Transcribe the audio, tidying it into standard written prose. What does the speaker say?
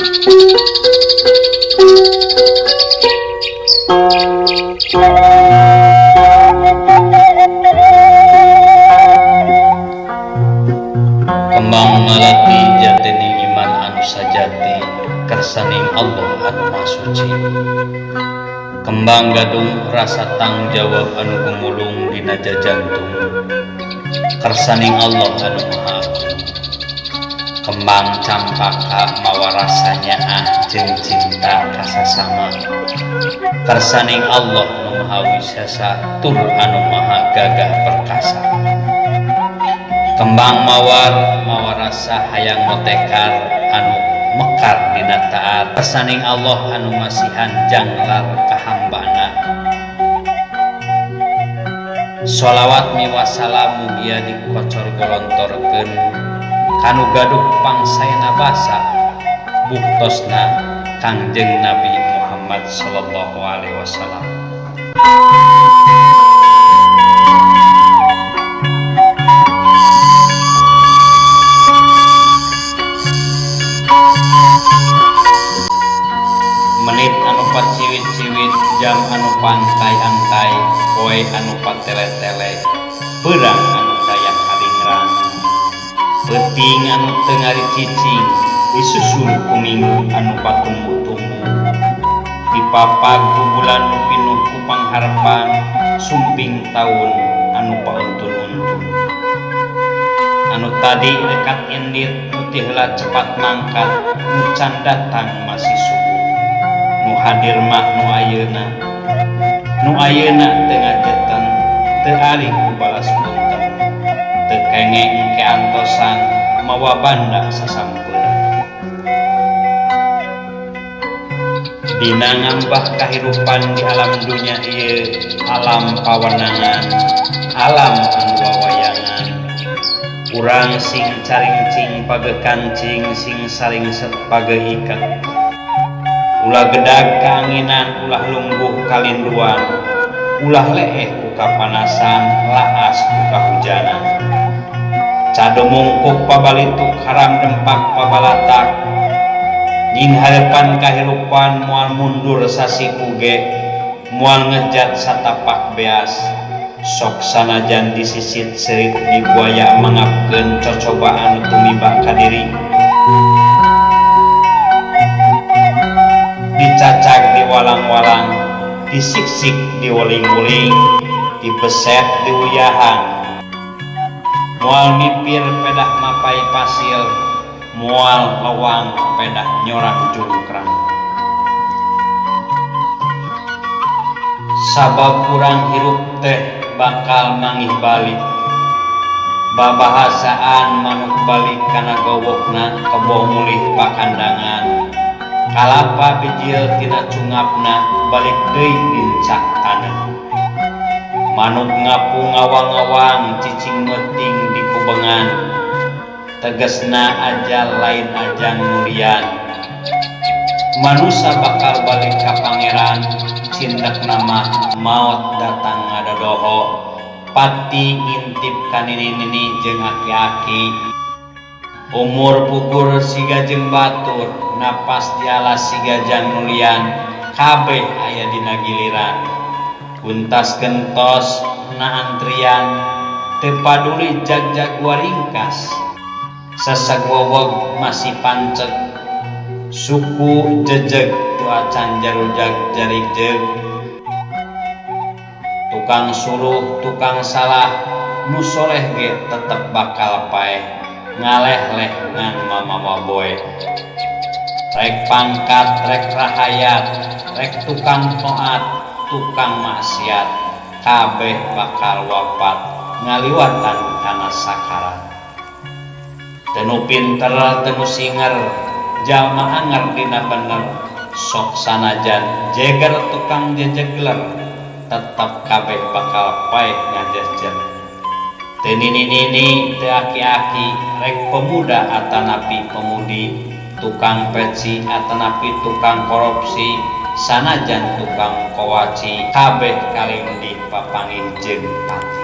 Kembang malati jatining iman anu sajati kersaning Allah anu Maha Suci. Kembang gadung rasa tanggung jawab anu gumulung dina jajantung kersaning Allah anu Maha Agung. Kembang campaka mawa rasa nyaah jeung cinta ka sasama kersaning Allah nu Maha Wisesa tur anu Maha Gagah Perkasa. Kembang mawar mawa rasa hayang motekar anu mekar dina taat kersaning Allah anu masihan janglar ka hambana. Sholawat miwasalam mugia dikocor golontorkeun kanu gaduh pangsaena basa buktosna Kangjeng Nabi Muhammad sallallahu alaihi wasallam. Menit anu paciwit-ciwit, jam anu pantai-antai, poe anu patele-tele, beurang anu daya karingrang, peuting anu teu ngaricicing, disusul ku minggu anu patumbuh-tumbuh, dipapag ku bulan nu pinuh ku pangharepan, sumping taun anu pauntun-untun. Anu tadi rekat indit, nu ti heula cepat mangkat, nu can datang masih subuh. Nu hadir mah nu ayeuna, nu ayeuna teu ngajeuten, teu ari ku balas punten, teu kengeng ke antosan, mawa banda sasampeurna. Dina ngambah kahirupan di alam dunya ieu, alam pawenangan, alam anu wawayangan. Urang sing caringcing page kancing, sing saringset page iket. Ulah gedag kaanginan, ulah lungguh kalinduan, ulah leeh ku kapanasan, laas ku kahujanan. Cado mungkuk pabalituk, haram dempak pabalatak, nying harepan kahirupan moal mundur sasiku ge, moal ngejat satapak beas. Sok sanajan disisit serit di buaya mangapkeun cocobaan tumiba ka diri. Dicacag diwalang-walang, disiksik diweling-weling, dibeset diuyahan. Moal mipir pedah mapai pasil, moal lewang pedah nyorang jungkrang. Sabab urang hirup teh bakal mangih balik. Babahasaan manuk balik kana gowokna, kebo mulih pakandangan. Kalapa bijil tina cungapna, balik deui nincak taneuh. Manuk ngapung ngawang-ngawang, cicing meuting di kubengan. Tegesna ajal lain ajang nulian. Manusa bakal balik ka pangeran, cindekna mah maot datang ngadadoho. Pati ngintip ka nini-nini jeung aki-aki. Umur pugur siga jeung batur, napas dialas siga jang nulian, kabeh aya dina giliran. Guntas gentos na antrian, teu paduli jag-jag waringkas. Seseg weweg masih panceg, suku jejeg tu acan jarujag jarigjeg. Tukang suluh, tukang salah, nu soleh ge tetep bakal paeh, ngaleh-leh ngan mamawa boe. Rek pangkat, rek rahayat, rek tukang toat, tukang maksiat, kabeh bakal wafat ngaliwatan kana sakarat. Teu nu pinter, teu nu singer, jalma anger dina bener, sok sanajan jeger tukang jejegler, tetep kabeh bakal paeh ngajejer. Teu nini-nini, teu aki-aki, rek pemuda atanapi pemudi, tukang peci atanapi tukang korupsi, sanajan tukang kowaci, kabeh kalindih papanggih jeung pati.